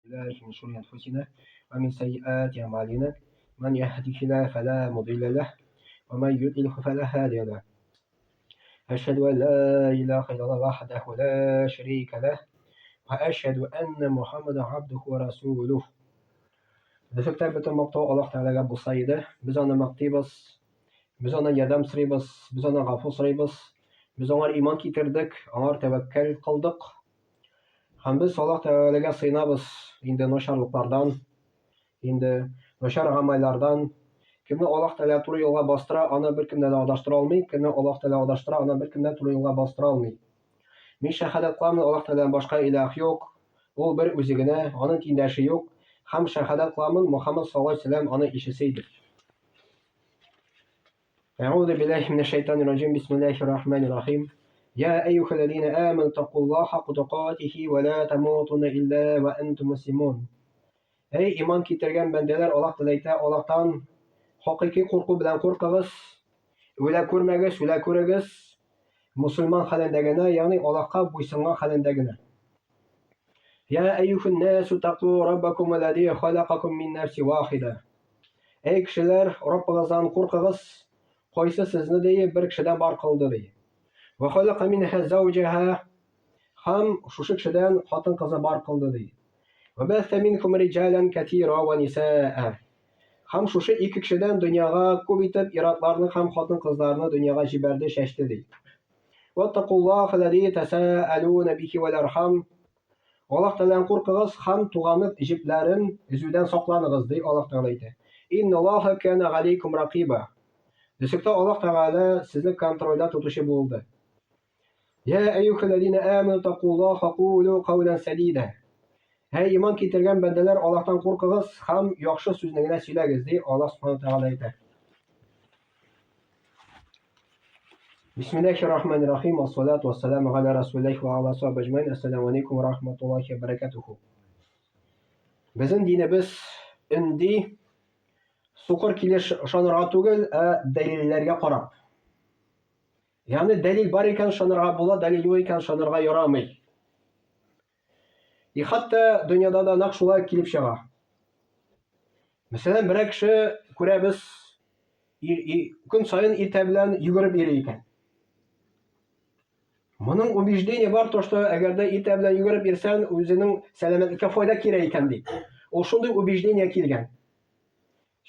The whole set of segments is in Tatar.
بالله من شرور أنفسنا ومن سيئات أعمالنا من يهده الله فلا مضل له ومن يضلل فلا هادي له أشهد أن لا إله إلا الله وحده لا شريك له وأشهد أن محمدا عبده ورسوله. Дөреслектә бөтен мактау Аллаһ Тәгаләгә булса иде. Без аны мактыйбыз, без аннан ярдәм сорыйбыз, без аннан гафу сорыйбыз. Без аңар иман китердек, аңар тәвәккәл кылдык. Һәм без Аллаһ Тәгаләгә сыенабыз инде начарлыклардан, инде начар гамәлләрдән. Кемне Аллаһ Тәгалә туры юлга бастыра, аны беркем дә адаштыра алмый. Кемне Аллаһ Тәгалә адаштыра, аны беркем дә туры юлга бастыра алмый. Мин шәһадәт кыламын, Аллаһ Тәгаләдән башка илаһ юк. Ул бер үзе генә, аның тиңдәше юк. Һәм шәһадәт кыламын, Мухаммад саллаллаһу алейһи вәсәлләм аның илчесе иде. أعوذ بالله من الشيطان الرجيم بسم الله الرحمن الرحيم يا أيها الذين آمنوا اتقوا الله حق تقاته ولا تموتن إلا وأنتم مسلمون. Әй иман китергән бәндәләр, Аллаһ Тәгалә әйтә, Аллаһтан хакыйкый курку белән куркыгыз, үлә күрмәгез, үлә күрегез, мусульман хәлендә генә, ягъни Аллаһка буйсынган хәлендә генә. Я әйюһен нәсу таку раббакум аллази халакакум мин нәфси вахида. Әй кешеләр, Раббыгыздан куркыгыз, кайсы сезне ди бер кешедән бар кылды ди. Ва халака минха зауҗаха һәм шушы кешедән хатын-кызны бар кылды ди. Ва бәсә минкум риҗалан кәтира ва нисаа. Һәм шушы ике кешедән дөньяга күп итеп ир-атларны һәм хатын-кызларны дөньяга җибәрде, чәчте ди. Ваттакуллаһа аллази тәсәәлүнә бихи вәл архам. Аллаһ Тәгаләдән куркыгыз һәм туганлык җепләрен өзүдән сакланыгыз, ди Аллаһ Тәгалә әйтә. Инналлаһа кана галәйкум ракиба. Дөреслектә Аллаһ Тәгалә сезне контрольдә тотучы булды. Я әйюхәлләзина аману тақуллаһа кулу каулан сәдида. Әй иман китергән бәндәләр, Аллаһтан куркыгыз һәм яхшы сүзне генә сөйләгез, ди Аллаһ Субхану Тәгалә әйтә. Бисмиллахи рахмани рахим, ассалату вассаламу галя расулиллахи ва аля сахби аҗмаин. Ассаламу алейкум ва рахматуллахи ва баракатуху. Безнең динебез өнди сукыр килеш ышанырга түгел, ә дәлилләргә карап. Ягъни дәлил бар икән ышанырга була, дәлил юк икән ышанырга ярамый. И хәтта дөньяда да нәкъ шулай килеп чыга. Мәсәлән, берәр кеше күрәбез, көн саен иртә белән йөгереп йөри икән. Моның убеждение бар, то, что әгәр дә иртә белән йөгереп йөрсәң, үзенең сәламәтлеккә файда кирәк икән дип. Ул шундый убеждение килгән.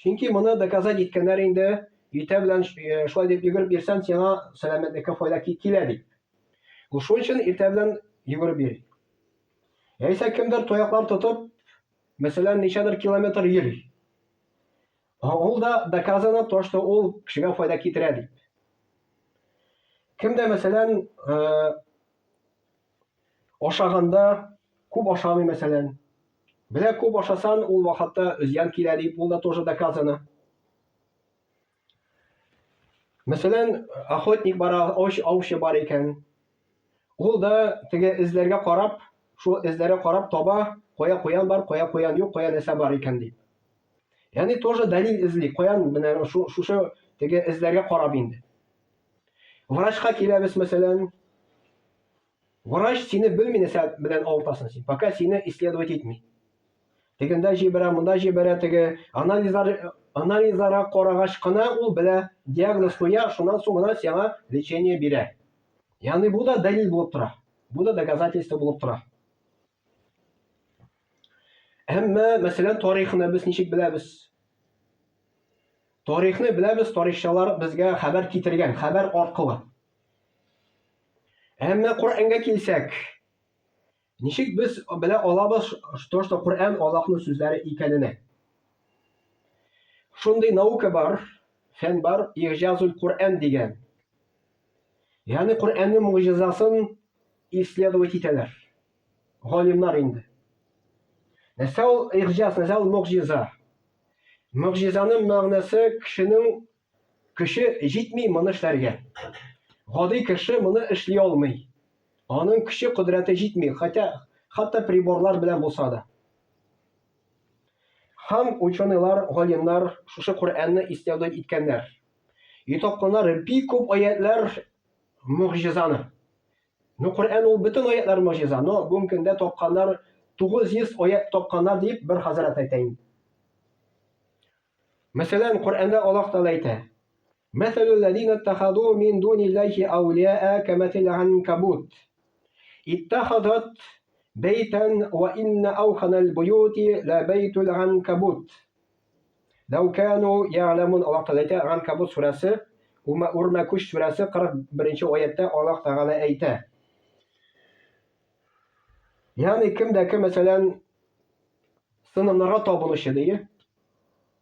Чөнки моны доказать иткәннәр инде, иртә белән шулай дип йөгереп йөрсәң, сиңа сәламәтлеккә файда килә дип. Ул шуның өчен иртә белән йөгереп йөри. Яисә кемдер тояклар тотып, мәсәлән, ничәдер километр йөри. Ул да доказано то, что ул кешегә файда китерә дип. Кемдә, мәсәлән, ашаганда күп ашамый, мәсәлән. Белә күп ашасан, ул вакытта зыян килә дип, ул да тоже доказано. Мәсәлән, охотник бар, аучы, аучы бар икән. Ул да теге эзләргә карап, шул эзләргә карап таба, кая куян бар, кая куян юк, кая нәрсә бар икән дип. Ягъни тоже дәлил эзли, каян менә шушы теге эзләргә карап инде. Врачка киләбез, мәсәлән. Врач сине белми нәрсә белән авыртасың син, пока сине исследовать итми. Тегендә җибәрә, монда җибәрә, теге анализлар анализларга карагач кына ул белә, диагноз куя, шуннан соң гына сиңа лечение бирә. Ягъни бу да дәлил булып тора. Бу да доказательство булып тора. Әмма, мәсәлән, тарихны без ничек беләбез? Тарихны беләбез, тарихчылар безгә хәбәр китергән, хәбәр аркылы. Әмма Коръәнгә килсәк, ничек без белә алабыз, то, что Коръән Аллаһның сүзләре икәненә? Шундый наука бар, фән бар, Игъҗазул Коръән дигән. Ягъни Коръәннең могҗизасын исследовать итәләр. Галимнар инде. Нәрсә ул игъҗаз, нәрсә ул могҗиза? Могҗизаның мәгънәсе кешенең көче җитми моны эшләргә. Гади кеше моны эшли алмый. Аның көче, кодрәте җитми, хотя хәтта приборлар белән булса да. Һәм ученыйлар, галимнар шушы Коръәнне исследовать иткәннәр. И тапканнар бик күп аятлар могҗизаны. Ну, Коръән ул бөтен аятлар могҗиза, но бүгенге көндә тапканнар 900 аять тапканнар дип бер хәзрәт әйтә инде. Мәсәлән, Коръәндә Аллаһ Тәгалә әйтә: "Мәсәлүл ләзина иттахаду мин дуниллаһи аулияа кәмәсәлил анкабут. Иттахазат бәйтән ва инна ауханал буюти ла бәйтул анкабут." Ләү кану я'ламун Аллаһ Тәгалә әйтә, Анкабут сүрәсе, Үрмәкүч сүрәсе 41 нче аятьтә Аллаһ Тәгалә әйтә. Ягъни кем дә кем, мәсәлән, сынымнарга табынучы ди.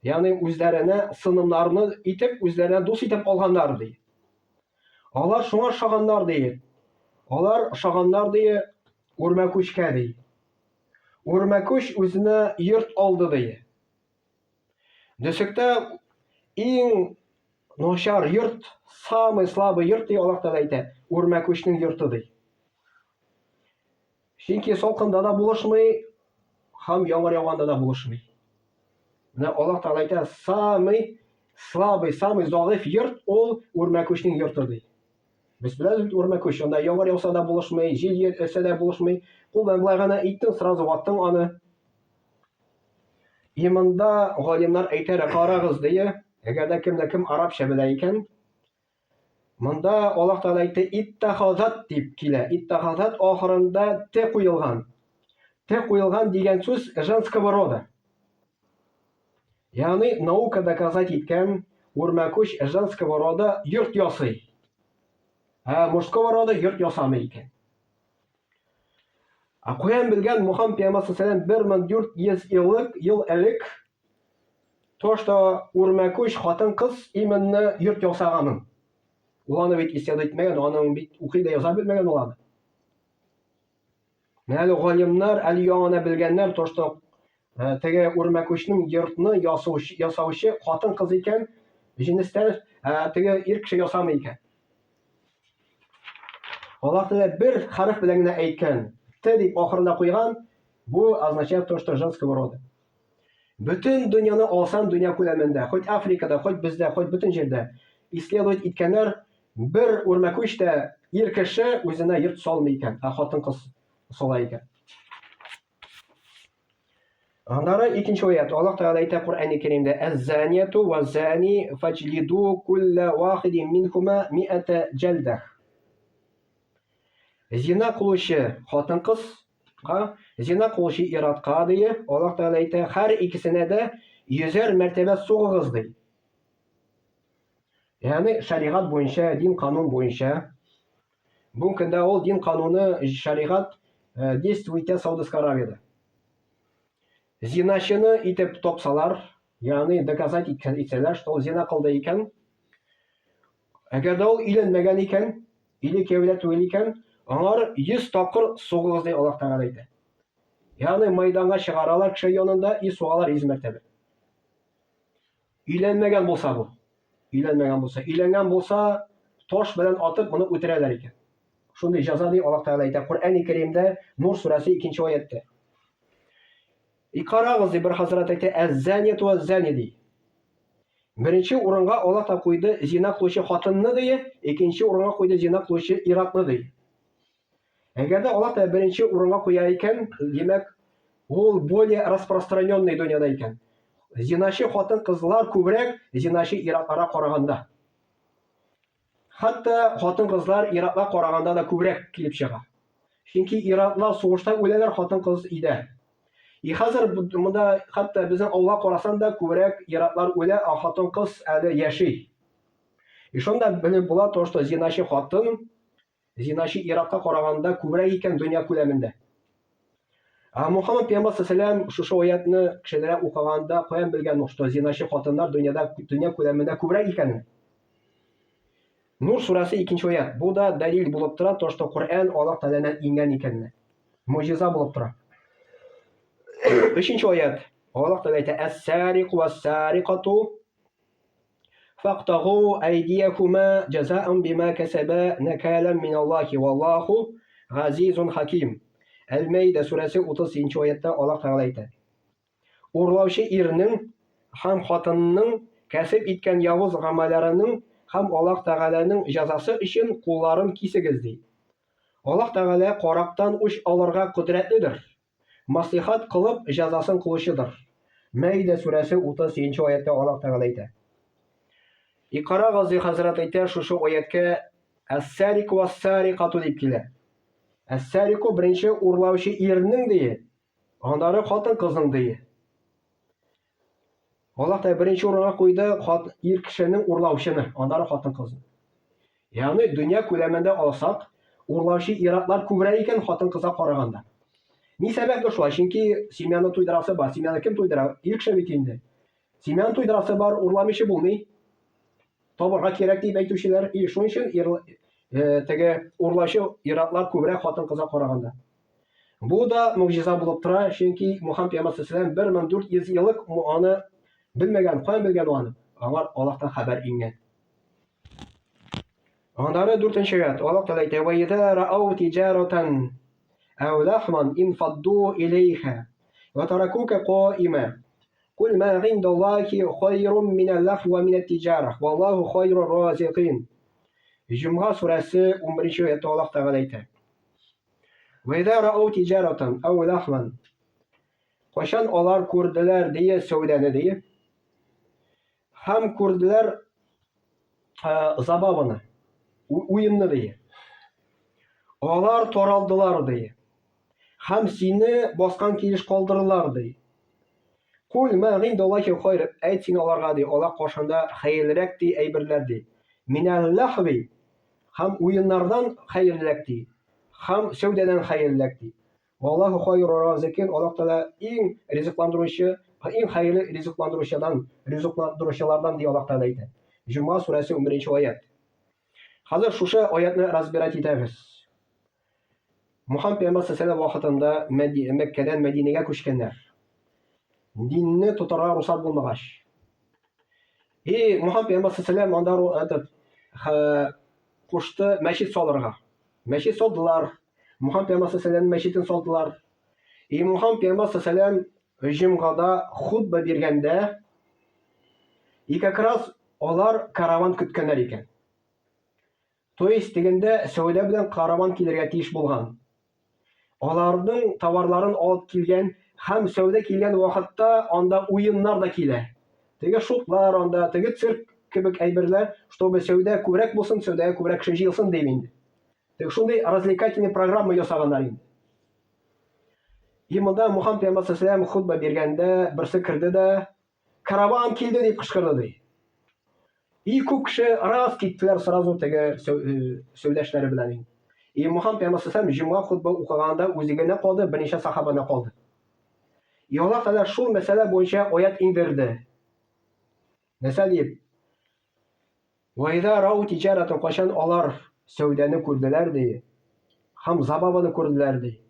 Ягъни үзләренә сынымнарны итеп, үзләренә дус итеп алганнар ди. Алар шуңа ошаганнар ди. Алар ошаганнар ди үрмәкүчкә ди. Үрмәкүч үзенә йорт алды ди. Дөсектә иң начар йорт, самый слабый йорт ди Аллаһ Тәгалә әйтә, үрмәкүчнең йорты ди. Чөнки салкында да булышмый, һәм яңгыр яуганда да булышмый. Менә Аллаһ Тәгалә әйтә, самый слабый, самый зәгыйфь йорт ул үрмәкүчнең йорты ди. Без беләбез бит үрмәкүч, анда яңгыр яуса да булышмый, җил өрсә дә булышмый. Кул белән болай гына иттең, сразу ваттың аны. И монда галимнәр әйтәләр, карагыз ди, әгәр дә кем дә кем арабча белә икән, монда Аллаһ Тәгалә әйтте, иттахазат дип килә. Иттахазат ахырында т куелган. Т куелган дигән сүз женского рода. Ягъни наука доказать иткән, үрмәкүч женского рода йорт ясый. Ә мужского рода йорт ясамый икән. Ә каян белгән Мухаммад пәйгамбәр саллаллаху 1400 еллык ел элек то, что үрмәкүч хатын-кыз именно йорт ясаганын. Ул аны бит исәп итмәгән, аның бит укый да яза белмәгән ул аны. Менә әле галимнәр әле яңа белгәннәр, то, что теге үрмәкүчнең йортны ясаучы, ясаучы хатын-кыз икән, җенестән теге ир кеше ясамый икән. Аллаһ Тәгалә бер хәреф белән генә әйткән, Т дип ахырына куйган, бу означает то, что женского рода. Бөтен дөньяны алсаң, дөнья күләмендә, хоть Африкада, хоть бездә, хоть бөтен җирдә исследовать иткәннәр, бер үрмәкүч тә ир кеше үзенә йорт салмый икән, ә хатын-кыз сала икән. Аннары икенче аят. Аллаһ Тәгалә әйтә Коръәни Кәримдә: "Әз-занияту ва-зани фаҗлиду кулла вахидин минхума ми'ата җалдах." Зина кылучы хатын-кызга, зина кылучы ир-атка ди, Аллаһ Тәгалә әйтә, һәр икесенә дә йөзәр мәртәбә сугыгыз ди. Ягъни шәригать буенча, дин канун буенча Бу көндә ул дин кануны, шәригать э, действует итә Саудовская Аравиядә. Зиначыны итеп тапсалар, ягъни доказать итсәләр, что ул зина кылды икән, әгәр дә ул өйләнмәгән икән, или кияүдә түгел икән, аңар 100 тапкыр сугыгыз ди Аллаһ Тәгалә әйтә. Ягъни майданга чыгаралар кеше янында и сугалар 100 мәртәбә. Өйләнмәгән булса бу. Өйләнмәгән булса. Өйләнгән булса, таш белән атып моны үтерәләр икән. Шундый җәза ди Аллаһ Тәгалә әйтә Коръәни Кәримдә Нур сүрәсе 2 аятьтә. И карагыз ди бер хәзрәт әйтә, әз-занияту вәз-зани ди. Беренче урынга Аллаһ та куйды зина кылучы хатынны ди, икенче урынга куйды зина кылучы ир-атны ди. Әгәр дә Аллаһ Тәгалә беренче урынга куя икән, димәк, ул более распространенный дөньяда икән. Зиначы хатын-кызлар күбрәк зиначы ир-атларга караганда. Хәтта хатын-кызлар ир-атлар караганда да күбрәк килеп чыга. Чөнки ир-атлар сугышта үләләр, хатын-кыз өйдә. И хәзер монда хәтта безнең авылга карасаң да күбрәк ир-атлар үлә, ә хатын-кыз әле яши. И шунда белеп була то, что зиначы хатын Зиначы ир-атка караганда күбрәк икән дөнья күләмендә. Ә Мухаммад пәйгамбәр саллаллаху шушы аятны кешеләргә укыганда каян белгән ул, что зиначы хатыннар дөньяда дөнья күләмендә күбрәк икәнен? Нур сүрәсе икенче аят. Бу да дәлил булып тора, то, что Коръән Аллаһ Тәгаләдән иңгән икәненә. Муҗиза булып тора. Өченче аят. Аллаһ Тәгалә әйтә: "Әс-сарику вәс-сарикату Фактагу әйдияхума җәзаан бима кәсәбә нәкәлән миналлахи валлаху газизун хаким. Әл-Мәйдә сүрәсе 37 нче аятта Аллаһ Тәгалә әйтә. Урлаучы ирнең һәм хатынның кәсеп иткән явыз гамәлләренең һәм Аллаһ Тәгаләнең җәзасы өчен кулларын кисегез, ди. Аллаһ Тәгалә карактан үч алырга кодрәтледер. Маслихат кылып, җәзасын кылучыдыр. Мәидә сүрәсе 38 нче аятьтә Аллаһ Тәгалә әйтә. Икара Гази хәзрәт әйтә, шушы аятькә Әс-сарику вәс-сарикату дип килә. Әс-сарику беренче урлаучы ирнең дие, аннары хатын-кызның дие. Аллаһ та беренче урынга куйды хат ир кешенең урлаучыны, аннары хатын-кызны. Ягъни дөнья күләмендә алсак, урлаучы ир-атлар күбрәк икән хатын-кызга караганда. Ни сәбәпле шулай? Чөнки семьяны туйдырасы бар. Семьяны кем туйдыра? Ир кеше бит инде. Семьяны туйдырасы бар, урламыйча булмый. Табарга кирәк дип әйтүчеләр, и шуның өчен ир, теге урлаучы ир-атлар күбрәк хатын-кызга караганда. Бу да могҗиза булып тора, чөнки Мухаммад пәйгамбәр саллаллаху 1400 еллык аны белмәгән, каян белгән ул аны? Аңар Аллаһтан хәбәр иңгән. Аннары дүртенче аят. Аллаһ Тәгалә әйтә: "Ва иза раау тиҗаратан ау лахман инфадду илейха ва таракука каима. Кул ма индаллахи хайрун минәл лахви ва минәт тиҗара. Валлаху хайрур разикин." Җомга сүрәсе 11 аятта Аллаһ Тәгалә әйтә: "Ва иза раау тиҗаратан ау лахман" Кайчан алар күрделәр дие сәүдәне дие. Һәм күрделәр забаваны, уенны ди. Алар таралдылар ди. Һәм сине баскан килеш калдырдылар ди. Кул ма гиндаллахи хайр, әйт син аларга ди, Аллаһ каршында хәерлерәк ди әйберләр ди. Минәл лахви һәм уеннардан хәерлерәк ди. Һәм сәүдәдән хәерлерәк ди. Валлаху хайру разикин, Аллаһ Тәгалә иң ризыкландыручы, иң хәерле ризыкландыручыдан, ризыкландыручылардан ди Аллаһ Тәгалә әйтә. Җомга сүрәсе 11 аят. Хәзер шушы аятны разбирать итәбез. Мухаммад пәйгамбәр саллаллаху вакытында Мәккәдән Мәдинәгә күчкәннәр. Динне тотарга рөхсәт булмагач. И Мухаммад пәйгамбәр саллаллаху анда этот кушты мәчет салырга. Мәчет салдылар. Мухаммад пәйгамбәр саллаллаху мәчетен салдылар. И Мухаммад пәйгамбәр саллаллаху җомгада хутба биргәндә, и как раз алар караван көткәннәр икән. То есть дигәндә сәүдә белән караван килергә тиеш булган. Аларның товарларын алып килгән һәм сәүдә килгән вакытта анда уеннар да килә. Теге шутлар анда, теге цирк кебек әйберләр, чтобы сәүдә күбрәк булсын, сәүдәгә күбрәк кеше җыелсын дип инде. Тик шундый развлекательный программа ясаганнар инде. И монда Мухаммад пәйгамбәр саллаллаху хутба биргәндә берсе керде дә, караван килде дип кычкырды ди. И күп кеше раз киттеләр сразу теге сәүдәшләре белән инде. И Мухаммад пәйгамбәр саллаллаху җомга хутба укыганда үзе генә калды, берничә сахабаны калды. И Аллаһ Тәгалә шул мәсьәлә буенча аят иңдерде. Нәрсә дип? Вә иза рау тиҗаратан, кайчан алар сәүдәне күрделәр, ди, һәм забаваны күрделәр, ди.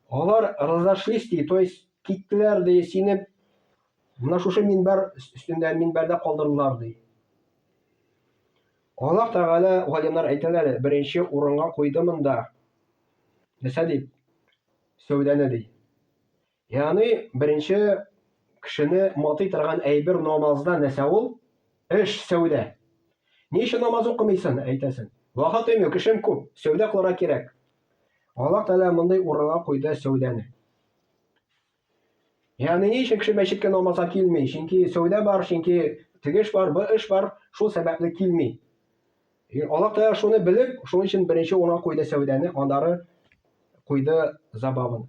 Алар разошлись, ди, то есть киттеләр, ди, сине менә шушы минбәр өстендә, минбәрдә калдырдылар, ди. Аллаһ Тәгалә, галимнәр әйтәләр, беренче урынга куйды монда. Нәрсә дип? Сәүдәне, ди. Ягъни беренче кешене матый торган әйбер намазда нәрсә ул? Эш, сәүдә. Ни өчен намаз укымыйсың, әйтәсең? Вакытым юк, эшем күп, сәүдә кылырга кирәк. Аллаһ Тәгалә мондый урынга куйды сәүдәне. Ягъни ни өчен кеше мәчеткә намазга килми? Чөнки сәүдә бар, чөнки теге эш бар, бу эш бар, шул сәбәпле килми. Аллаһ Тәгалә шуны белеп, шуның өчен беренче урынга куйды сәүдәне, аннары куйды забаваны.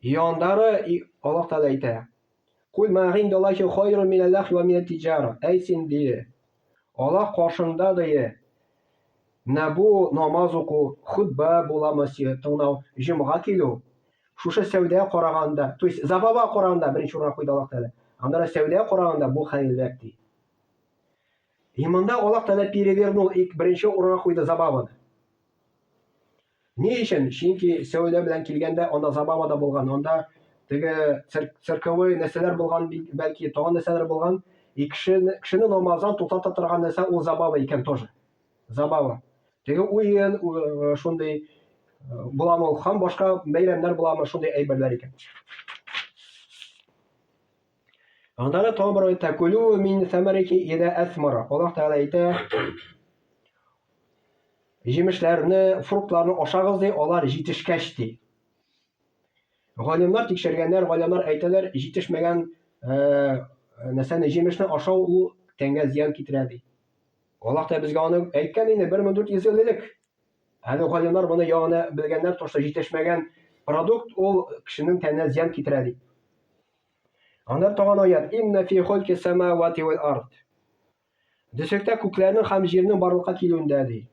И аннары Аллаһ Тәгалә әйтә: Кул ма индаллахи хайрун минәл-лахви ва минәт тиҗара. Әй син дие. Аллаһ каршында дие. Менә бу намаз уку, хутба буламы, тыңлау, җомга килү. Шушы сәүдә караганда, то есть забава караганда беренче урынга куйды Аллаһ Тәгалә. Аннары сәүдә караганда бу хәерлерәк ди. И монда Аллаһ Тәгалә перевернул, беренче урынга куйды забаваны. Ни өчен? Чөнки сәүдә белән килгәндә анда забава да булган, анда теге цирковой нәрсәләр булган, бәлки тагын нәрсәләр булган. И кешене, кешене намаздан туктата торган нәрсә ул забава икән тоже. Забава. Теге уен шундый буламы ул, һәм башка бәйрәмнәр буламы, шундый әйберләр икән. Аннары тагын бер аятта кулу мин самарики ида асмара. Аллаһ Тәгалә әйтә, җимешләрне, фруктларны ашагыз ди, алар җитешкәч ди. Галимнар тикшергәннәр, галимнар әйтәләр, җитешмәгән нәрсәне, җимешне ашау ул тәнгә зыян китерә ди. Аллаһ та безгә аны әйткән инде 1400 ел элек. Әле галимнар моны яңа белгәннәр, то что җитешмәгән продукт ул кешенең тәненә зыян китерә ди. Аннан тагын аят: "Инна фи халки самавати вал ард". Дөслектә күкләрнең һәм җирнең барлыкка килүендә ди.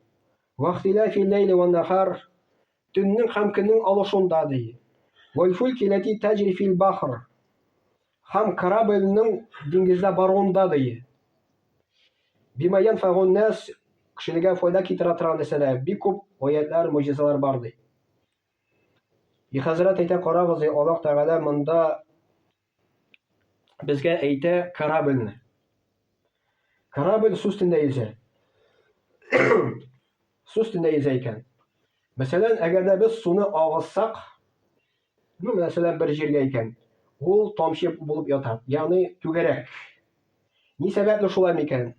Вахтилафи ләйли ван нахар. Төннең һәм көннең алышуында ди. Вал фулки ләти таҗри фил бахр. Һәм корабльнең диңгездә баруында ди. Бима янфагун нас кешеләргә файда китерә торган нәрсәләр, бик күп аятлар, муҗизалар бар ди. И хәзрәт әйтә, карагыз, ди, Аллаһ Тәгалә монда безгә әйтә корабльне. Корабль су өстендә йөзә. Су өстендә йөзә икән. Мәсәлән, әгәр дә без суны агызсак, ну, мәсәлән, бер җиргә икән, ул тамчы булып ята, ягъни түгәрәк. Ни сәбәпле шулай микән?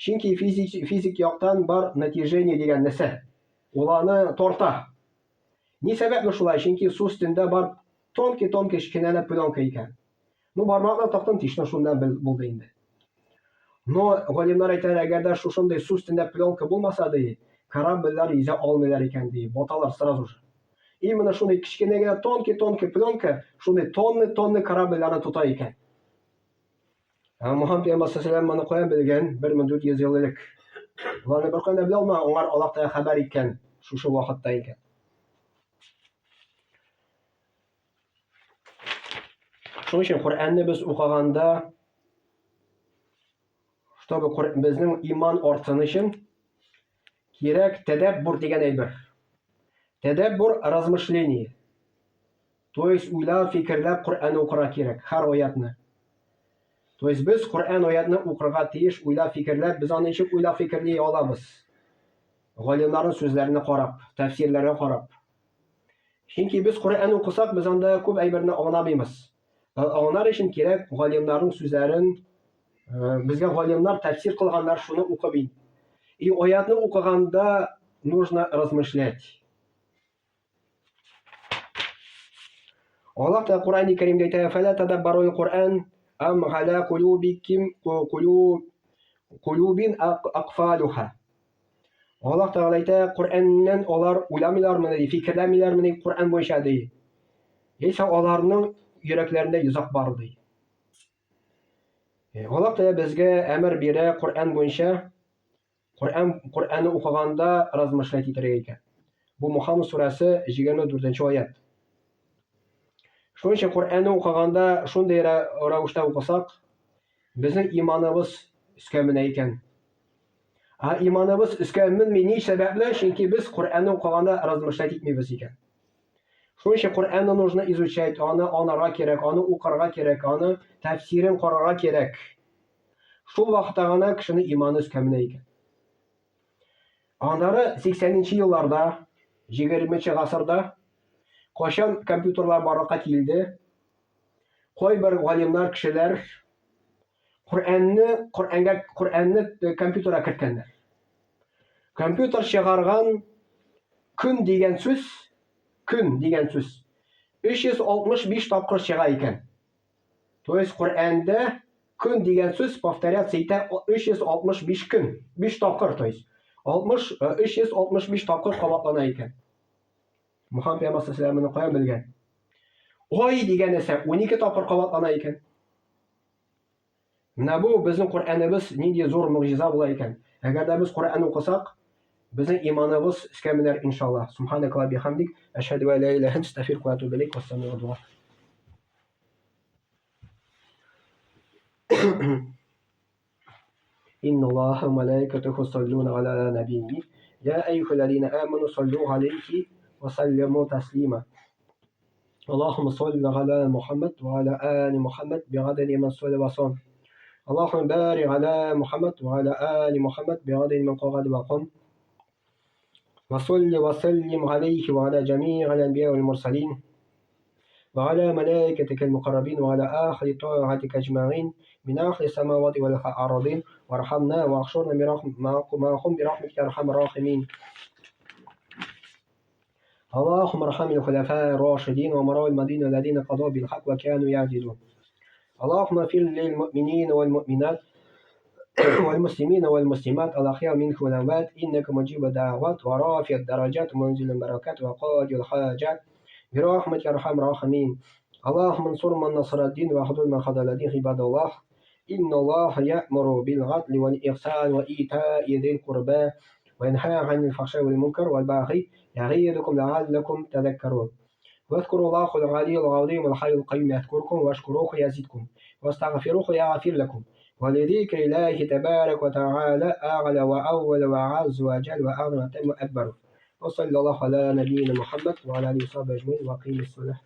Чөнки физик, физик яктан бар натяжение дигән нәрсә. Ул аны тарта. Ни сәбәпле шулай? Чөнки су өстендә бар тонкий-тонкий кечкенә пленка икән. Ну, бармакны тактым, тишне шунда булды инде. Но галимнәр әйтәләр, әгәр дә шушындый су өстендә пленка булмаса, ди, корабльләр йөзә алмыйлар икән, ди, баталар сразу же. Именно шундый кечкенә генә тонкий-тонкий пленка шундый тонны-тонны корабльләрне тота икән. Ә Мухаммад пәйгамбәр саллаллаху моны каян белгән? 1400 ел элек. Ул аны беркаян да белә алмаган, аңар Аллаһ Тәгалә хәбәр иткән шушы вакытта икән. Шуның өчен Коръәнне без укыганда, чтобы безнең иман артсын өчен, кирәк тәдәббур дигән әйбер. Тәдәббур размышление. То есть уйлап, фикерләп Коръәнне укырга кирәк, һәр аятны. То есть без Коръән аятны укырга тиеш, уйлап, фикерләп, без аны ничек уйлап фикерли алабыз? Галимнәрнең сүзләренә карап, тәфсирләргә карап. Чөнки без Коръән укысак, без анда күп әйберне аңламыйбыз. Ә аңлар өчен кирәк галимнәрнең сүзләрен, безгә галимнәр тәфсир кылганнар, шуны укып ин. И аятны укыганда нужно размышлять. Аллаһ та Коръәни Кәримдә әйтә, "Фәлә тадаббарул Коръән ам галя кулубиким кулубин акфалуха." Аллаһ Тәгалә әйтә, Коръәннән алар уйламыйлармы ди, фикерләмиләрме ди Коръән буенча ди. Яисә аларның йөрәкләрендә йозак бар ди. Аллаһ Тәгалә безгә әмер бирә Коръән буенча Коръән Коръәнне укыганда размышлять итәргә икән. Бу Мухаммад сүрәсе 24 нче аят. Шуның өчен Коръәнне укыганда шундый рәвештә укысак, безнең иманыбыз өскә менә икән. Ә иманыбыз өскә менми ни сәбәпле? Чөнки без Коръәнне укыганда размышлять итмибез икән. Шуның өчен Коръәнне нужно изучать, аны анарга кирәк, аны укырга кирәк, аны тәфсирен карарга кирәк. Шул вакытта гына кешенең иманы өскә менә икән. Аннары 80 нче елларда, 20 гасырда кайчан компьютерлар барлыкка килде, кайбер галимнар, кешеләр Коръәнне, Коръәнгә, Коръәнне компьютерга керткәннәр. Компьютер чыгарган көн дигән сүз, көн дигән сүз 365 тапкыр чыга икән. То есть Коръәндә көн дигән сүз повторяться итә 365 көн, 5 тапкыр, то есть 60 365 тапкыр кабатлана икән. Мухаммад пәйгамбәр саллаллаху моны каян белгән? Ай дигән нәрсә 12 тапкыр кабатлана икән. Менә бу безнең Коръәнебез нинди зур могҗиза була икән. Әгәр дә без Коръән укысак, безнең иманыбыз өскә менәр иншаллаһ. Субханакаллаһ бихамдик, әшһәдү ә ла илаһә иллә астагфирука ва атубу илейк. Вассаламу алейкум. إن الله وملائكته يصلون على نبيه يا أيها الذين آمنوا صلوا عليه وسلموا تسليما اللهم صل على محمد وعلى آل محمد بعدد من صلى وصام اللهم بارك على محمد وعلى آل محمد بعدد من قعد وقام وصل وسلم عليه وعلى جميع الأنبياء والمرسلين وعلى ملائكتك المقربين وعلى آخر طاعتك أجمعين من آخر السماوات والأرضين وارحمنا واحشرنا معهم برحمتك أرحم الراحمين. اللهم ارحم الخلفاء الراشدين وأمراء المدينة الذين قضوا بالحق وكانوا يعدلون. اللهم اغفر للمؤمنين والمؤمنات والمسلمين والمسلمات الأحياء منهم والأموات إنك مجيب الدعوات ورافع الدرجات ومنزل البركات وقاضي الحاجات برحمتك يا أرحم الراحمين. اللهم انصر من نصر الدين واخذل من خذل الدين. عباد الله، إن الله يأمر بالعدل والإحسان وإيتاء ذي القربى وينهى عن الفحشاء والمنكر والبغي يعظكم لعلكم تذكرون. واذكروا الله العلي العظيم الحي القيوم يذكركم، واشكروه يزدكم، واستغفروه يغفر لكم. ولذكر الله تبارك وتعالى أعلى وأول وأعز وأجل وأعظم وأكبر. وصلى الله على نبينا محمد وعلى آله وصحبه أجمعين، وأقيم الصلاة.